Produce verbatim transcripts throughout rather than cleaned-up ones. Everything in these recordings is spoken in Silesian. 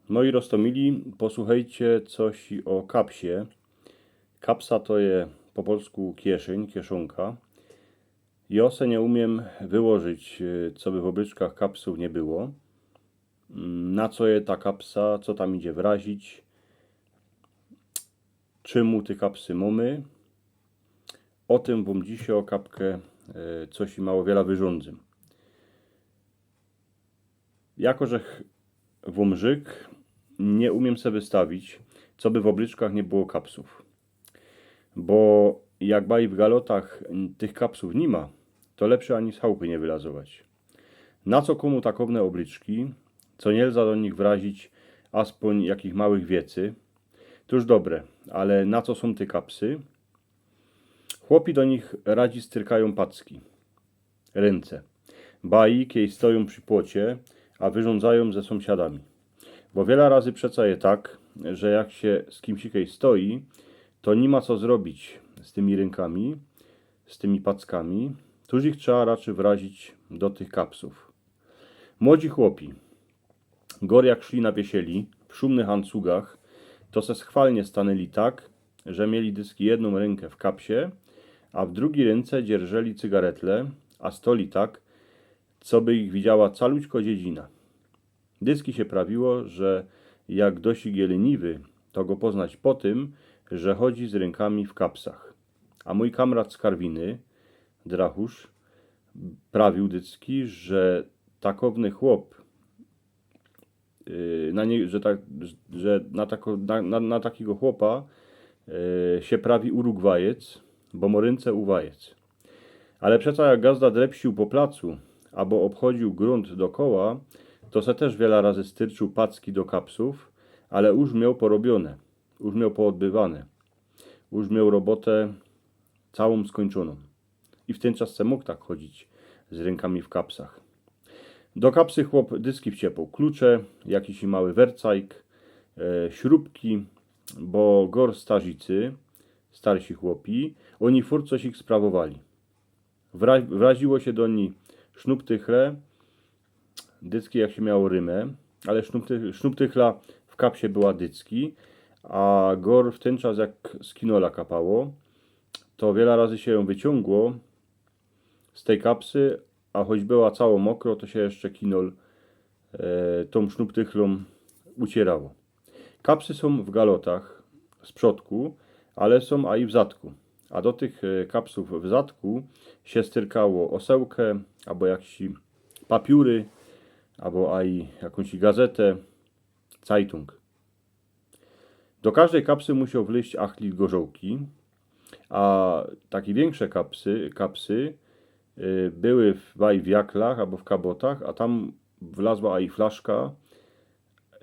Moi roztōmili, posuchejcie coś ô kapsie. Kapsa to je po polsku kieszyń, kieszonka. Jo se niy umiym wyłożyć, y, co by w ôblyczkach kapsōw niy było. Mm, na co je ta kapsa, co tam idzie wrazić, czymu te kapsy mōmy. Ô tym wōm dzisiej ô kapkã, y, coś i mało wiela wyrządzym. Jako żech wōm rzyk, niy umiym se wystawić, co by w ôblyczkach niy było kapsōw. Bo jak baj w galotach tych kapsōw niy ma, to lepsze ani z chałpy niy wylazować. Na co kōmu takowne ôblyczki, co niy lza do nich wrazić aspōń jakich małych wiecy? Tōż dobre, ale na co sōm te kapsy? Chłopi do nich radzi styrkajōm packi, rynce. Baj, kej stojōm przi płocie, a wyrządzajōm ze sōmsiadami. Bo wiela razy przeca je tak, że jak sie z kimś kej stoi, to niy ma co zrobić z tymi rynkami, z tymi packami. Tōż ich trzeba raczyj wrazić do tych kapsōw. Młodzi chłopi, gor jak szli na wiesieli, w szumnych ancugach, to se schwalnie stanyli tak, że mieli dyski jednōm rynkã w kapsie, a w drugij rynce dzierżyli cygaretle, a stoli tak, co by ich widziała calućko dziedzina. Dyski sie prawiło, że jak dość je lyniwy, to go poznać po tym, że chodzi z rynkami w kapsach. A mōj kamrat z Karwiny, Drachusz, prawiōł dyski, że takowny chłop, y, na nie, że tak, że na tako-, na, na, na takigo chłopa, y, sie prawi Urugwajec, bo mŏ rynce uwajec. Ale przeca jak gazda drepsiōł po placu, abo ôbchodziōł grunt dokoła, to se tyż wiela razy styrczōł packi do kapsōw, ale już mioł porobiyne, już mioł poodbywane, już mioł robotã całōm skōńczōnōm. I w tyn czas se mōg tak chodzić z rynkami w kapsach. Do kapsy chłop dyski wciepōł klucze, jakiś mały wercajk, e, śrubki, bo gor starzicy, starsi chłopi, ôni furt coś ich sprawowali. Wra-, wraziło sie do ni sznuptychle, dyski jak sie miało rymã, ale sznupty-, sznuptychla w kapsie była dycki, a gor w tyn czas jak z kinola kapało, to wiela razy sie jōm wyciōngło z tyj kapsy, a choć była cało mokro, to sie jeszcze kinol, e, tōm sznuptychlōm ucierało. Kapsy sōm w galotach z przodku, ale sōm a i w zadku. A do tych, e, kapsōw w zadku sie styrkało ôsełkã, abo jakiś papiōr, abo a i jakōś gazetã, cajtōng. Do kożdej kapsy musioł wlyźć achlit gorzołki, a take wiynkszõ kapsy, kapsy, y, były w, baj w jaklach abo w kabotach, a tam wlazła a i flaszka,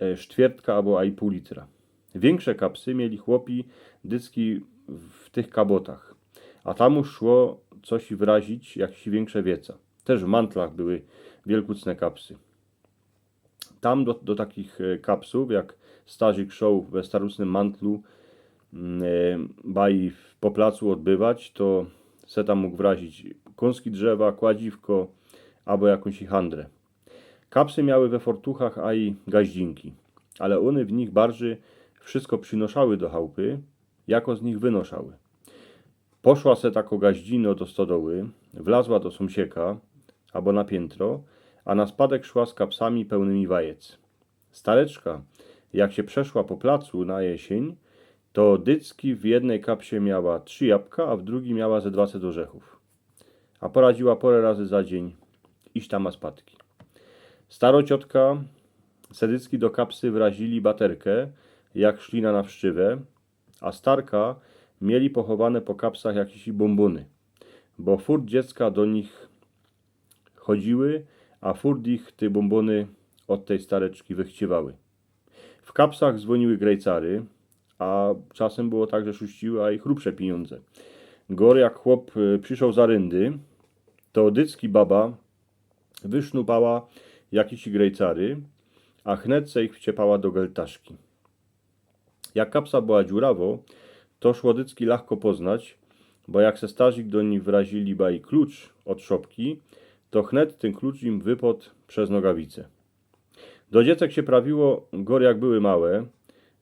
e, sztwiertka abo a i pōł litra. Wiynkszõ kapsy mieli chłopi dycki w tych kabotach, a tam już szło coś wrazić, jakiś wiynkszõ wieca. Tyż w mantlach były wielkucne kapsy. Tam do, do takich, e, kapsōw, jak starzik szoł we starucznym mantlu, mm, e, baj w, po placu ôdbywać, to se tam mōg wrazić kōnski drzewa, kładziwko, abo jakōś i handrã. Kapsy miały we fortuchach a i gaździnki, ale ône w nich bardzij wszystko przinoszały do chałpy, jako z nich wynoszały. Poszła se tako gaździno do stodoły, wlazła do sōmsieka, abo na piyntra, a na spadek szła z kapsami pełnymi wajec. Stareczka, jak sie przeszła po placu na jesiyń, to dycki w jednyj kapsie miała trzi jabka, a w drugij miała ze dwaset ôrzechōw. A poradziła pora razy za dziyń iś tam a spadki. Staro ciotka se dycki do kapsy wrazili baterkã, jak szli na nawszczywã, a starka mieli pochowane po kapsach jakiś i bōmbōny, bo furt dziecka do nich chodziły, a furt ich te bōmbōny ôd tyj stareczki wychciywały. W kapsach zwōniły grejcary, a czasym było tak, że szuściły a i chrupsze piniōndze. Gor jak chłop, y, prziszoł za ryndy, to dycki baba wysznupała jakiś i grejcary, a chnet se ich wciepała do geltaszki. Jak kapsa była dziurawo, to szło dycki lachko poznać, bo jak se starzik do nich wrazili baj klucz ôd szopki, to chnet tyn klucz im wypod przez nogawice. Do dziecek sie prawiło, gor jak były małe,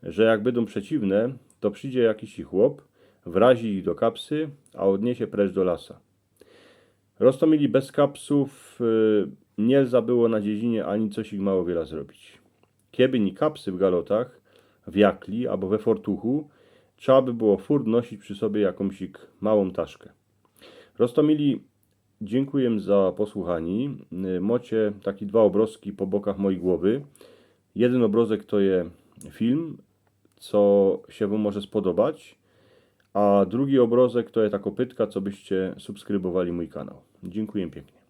że jak bydōm przeciwne, to przidzie jakiś chop, wrazi ich do kapsy, a ôdniesie precz do lasa. Roztōmili, bez kapsōw y, niy lza było na dziedzinie ani coś ich mało wiela zrobić. Kieby niy kapsy w galotach, w jakli abo we fortuchu, trzeba by było furt nosić przi sobie jakōmś małōm taszkã. Roztōmili, dziynkuję za posłuchanie. Y, mocie taki dwa ôbrozki po bokach mojij głowy. Jedyn ôbrozek to je film, co sie wōm może spodobać, a drugi ôbrozek to je takŏ pytka, co byście subskrybowali mōj kanał. Dziynkuję piyknie.